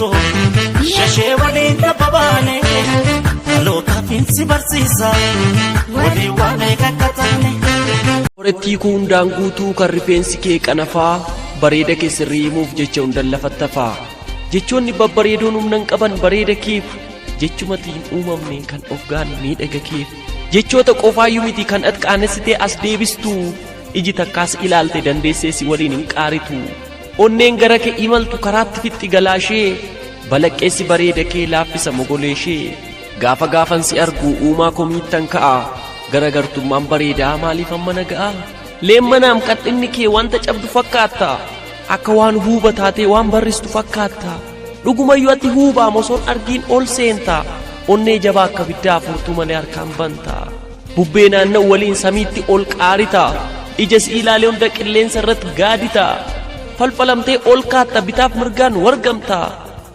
barsiisu shashee waliin tabba baane dhalootaafin si barsiisa walii waa meeqa akka taane. Soorettii koo hundaan guutuu kan rifeensi kee qanafaa, bareeda kee sirrii himuuf jecha hundan lafattafaa. Jechoonni babbareedoon humna hin qaban bareeda keef, jechumati hin uumamne kan of ga'an miidhaga keef. Jechoota qofaayyuu miti kan at qaanessitee as deebistu, iji takkaas ilaalte dandeessee si waliin hin qaaritu. Onneen gara kee imaltu karaatti fixxi galaashee, balaqqeessi bareeda kee laaffisa mogoleeshee. Gaafa gaafan si argu uumaa komiittan ka'a, garagartummaan bareedaa maaliif amma na ga'a? Leemmanaam qaxxinni kee wanta cabdu fakkaatta, akka waan huuba taatee waan barristu fakkaatta. Dhugumayyuu ati huubaa mosoon argiin ol seenta, onnee jabaa akka biddaa furtuu malee harkaan banta. Bubbee naanna'u waliin samiitti ol qaarita, ija si ilaalee hunda qilleensa irratti gaadita. Falfalamtee ol kaatta, bitaaf mirgaan wargamta,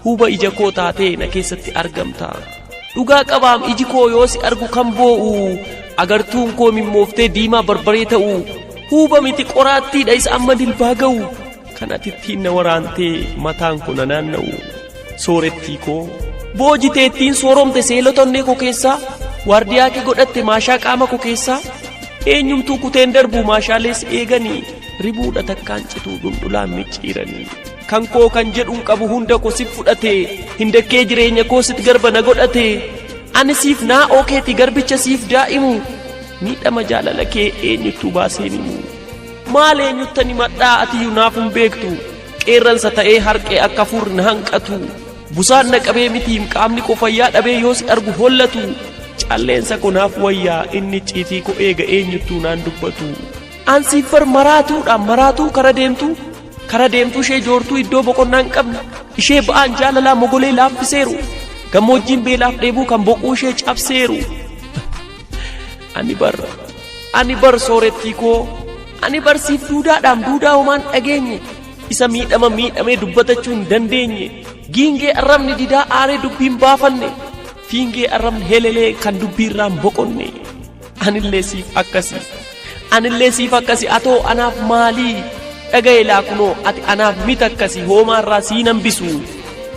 huuba ija koo taatee na keessatti argamta. Dhugaa qabaam iji koo yoo si argu kan boo'u, agartuun koo mimmooftee diimaa barbaree ta'u. Huuba miti qoraattiidha isa amma dilbaa ga'u, kan ati ittiin na waraantee mataan koo na naanna'u. Soorettii koo boojitee ittiin sooromte seelota onnee koo keessaa, waardiyaa kee godhatte maashaa qaama koo keessaa. Eenyumtuu kuteen darbu maashaalees eeganii, ribuudha takkaan cituu dhundhulaan micciiranii. Kan koo kan jedhuun qabu hunda koo sif fudhate, hindakkee jireenya koo sit garba na godhate. Ani siif naa'oo keeti garbicha siif daa'imu, miidhama jaalala kee eenyuttuu baaseen himu? Maal eenyuttan himadhaa, atiyyuu naaf hin beektu. Qeerransa ta'ee harqee akka furri na hanqatu, busaan na qabee mitiim qaamni koo fayyaa dhabee yoo si argu hollatu. Calleensa koo naaf wayyaa, inni icciitii koo eega, eenyuttuu naan dubbatu. An siif bar maraatuudha, maraatuu kara deemtuu, kara deemtuu ishee joortuu iddoo boqonnaa hin qabne, ishee ba'aan jaalalaa mogolee laaffiseeru, gammoojjiin beelaaf dheebuu kan boquu ishee cabseeru. Ani bar soorettii koo, ani bar siif duudaadhaam, duudaa homaan dhageenye, isa miidhama miidhamee dubbatachuu hin dandeenye, giingee arrabni didaa aaree dubbiin baafanne, fiingee arrabni helelee kan dubbiirraan boqonne. Anillee siif akkasi, anillee siif akkasi, atoo anaaf maalii? Dhaga'e laakunoo, ati anaaf miti akkasi, hoomaarraa siin hambisu.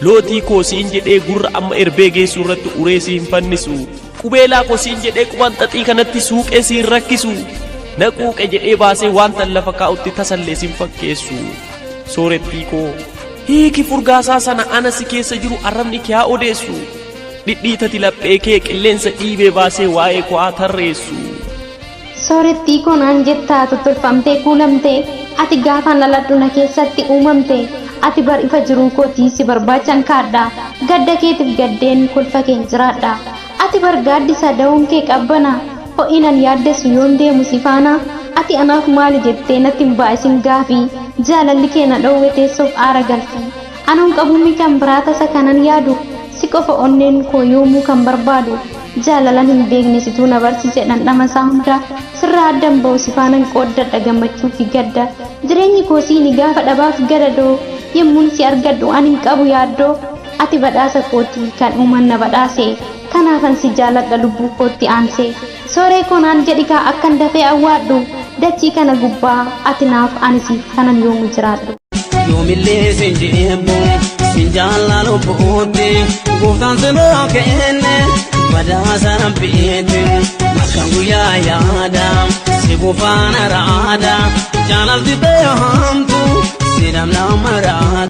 Lootii koo siin jedhee gurra amma erbee geessu irratti uree siin fannisu. Qubeelaa koo siin jedhee quban xaxii kanatti suuqee siin rakkisu. Na quuqe jedhee baasee waan lafa kaa'utti tasallee siin fakkeessu. Soorettii koo, hiiki furgaasaa sana, ana si keessa jiru arrabni kee haa odeessu. Dhidhiitati laphee kee qilleensa dhiibee baasee waa'ee koo haa tarreessu. Soorettii koo naan jettaa, tottolfamtee kuulamte, ati gaafaan dhaladhu na keessatti uumamte. Ati bar ifa jiruu kootii, si barbaachan kaadha, gadda keetiif gaddeen kolfa keen jiraadha. Ati bar gaaddisa, da'uun kee qabbana, ho'inan yaaddessu yoon deemu si faana. Ati anaaf maali jettee natti hin baa'isin gaafii, jaalalli kee na dhoowwe teessoof aara galfi. Anuun qabuummi kan biraa tasa kanan yaadu, si qofa onneen koo yoomuu kan barbaadu. Jaalalan hin beekne situu na barsiise dhandhama isaa hunda, sirraa addan ba'u, si faanan qooddadha gammachuu fi gadda. Jireenyi koo siini gaafa dhabaaf gadadoo, yommuun si argadhu ani hin qabu yaaddoo. Ati badhaasa kootii kan uuman na badhaase, kanaafan si jaaladha lubbuu kootti aanse. Sooree koo naan jedhi kaa akkan dafee awwaadhu, dachii kana gubbaa ati naaf ani siif kanan yoomu jiraadhu. Yoomillee sin jibbu, sin jaallalu buutti, gooftaan sinoo kenne badhaasa rabbiitti. Halkan guyyaa yaada si gufaana raada, jaalalti beekamtu si dhamna maraata.